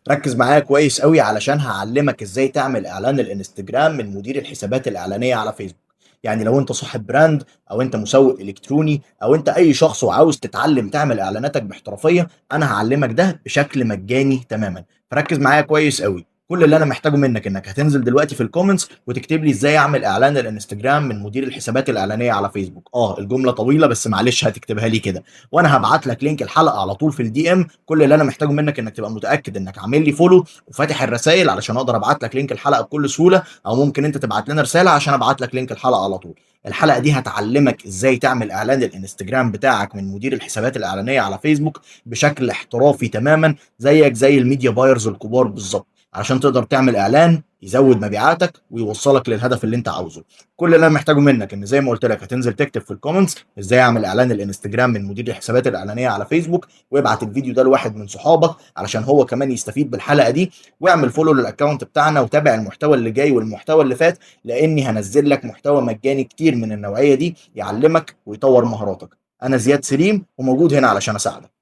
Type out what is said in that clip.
ركز معايا كويس قوي علشان هعلمك ازاي تعمل اعلان الانستجرام من مدير الحسابات الاعلانية على فيسبوك. يعني لو انت صاحب brand او انت مسوق الكتروني او انت اي شخص وعاوز تتعلم تعمل اعلاناتك باحترافيه، انا هعلمك ده بشكل مجاني تماما. فركز معايا كويس قوي. كل اللي انا محتاجه منك انك هتنزل دلوقتي في ال comments وتكتب لي ازاي اعمل اعلان الانستجرام من مدير الحسابات الاعلانية على فيسبوك. الجملة طويلة بس معلش هتكتبها لي كده، وانا هبعت لك link الحلقة على طول في ال DM. كل اللي انا محتاجه منك انك تبقى متاكد انك عامل لي follow وفاتح الرسائل علشان اقدر ابعت لك link الحلقة بكل سهولة، او ممكن انت تبعت لنا رسالة عشان ابعت لك link الحلقة على طول. الحلقة دي هتعلمك ازاي تعمل اعلان الانستجرام بتاعك من مدير الحسابات الاعلانية على فيسبوك بشكل احترافي تماما، زيك زي ال media buyers الكبار بالظبط، علشان تقدر تعمل اعلان يزود مبيعاتك ويوصلك للهدف اللي انت عاوزه. كل اللي انا محتاجه منك ان زي ما قلت لك هتنزل تكتب في ال comments ازاي اعمل اعلان الانستجرام من مدير الحسابات الاعلانية على فيسبوك، وابعت الفيديو ده لواحد من صحابك علشان هو كمان يستفيد بالحلقة دي، واعمل follow لل account بتاعنا وتابع المحتوى اللي جاي والمحتوى اللي فات، لاني هنزل لك محتوى مجاني كتير من النوعية دي يعلمك ويطور مهاراتك. انا زياد سليم وموجود هنا علشان اساعدك.